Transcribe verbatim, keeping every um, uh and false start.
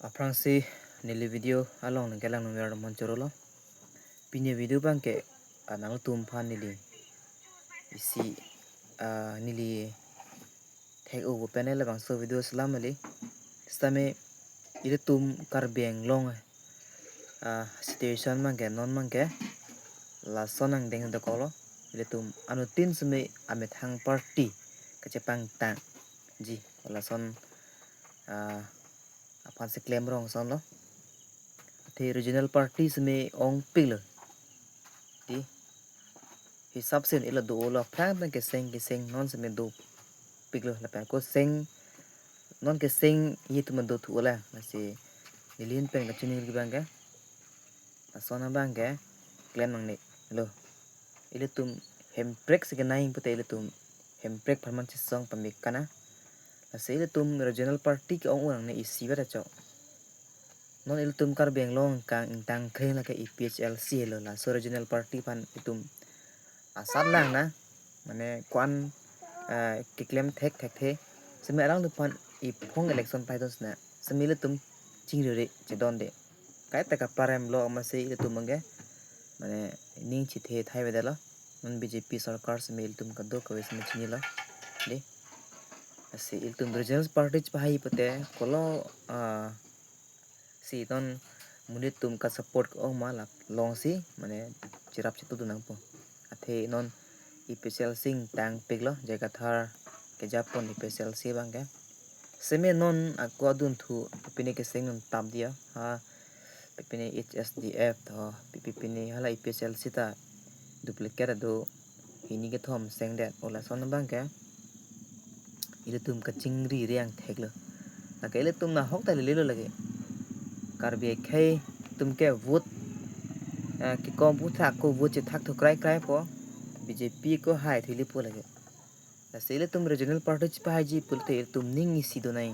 Aphrangsi neli video along nangkelang nangver mon chorolo. Pini video abangke, ah, nangtum aphan neli isi, ah, neli thek-o pen labangso video selam kali. Sitame ilitum Karbi Anglong, ah, situation abangke non abangke lason angdeng dokoklo. Ilitum anuttin sitame amethang party kachepangtangji lason, ah, aphansi klem rong asonlo. Athe regional party sitame ongpiklo. Di hisap sin ilo do-olo aphrang pen keseng keseng non sitame dopiklo lapen ako seng non keseng itum dothulo. Lasi neli ahin pen kachini abangke lason abangke klem nangnelo. Ilitum Hemprek si kenai pute ilitum Hemprek apharman chesong pamik kana. Lasi ilitum regional party ke-ong unang ne isi bata chok. Non ilitum Karbi Anglong kang ingtang kring lake A P H L C lo, laso regional party aphan itum asat lang na, mane ko-an, eh, keklem thek thekthe. Sitame alangtum aphan iphong election paidon sina. Sitame ilitum chingriri chedonde. Kaita kaparem lo amatsi ilitum abangke mane ning chithe thai vedetlo. Non B J P sorkar sitame ilitum kadokave sitame chinilo. Di. Lasi ilitum regional party chepahai pute kolo, ah, si non monit atum ka-support ke-ong ma la longsi mane cherap chetudun nangpo. Athe non A P H L C ingtangpiklo, J I Kathar kejapon A P H L C abangke. Sitame non ako adunthu pepine keseng non tap dia. Ha, pepine H S D F to, pepine hala A P H L C ta duplicate ado hini kethom sengdet, o lason abangke ilitum kachingri reng theklo. Lake ilitum nahok ta lelelo lake. Karbi akhei atum ke vote, eh, kekom pu thak ko vote chethak thu krai krai po. B J P ko hai thili po lake. Lasi ilitum regional party chepahaiji pulote ilitum ning isi donai.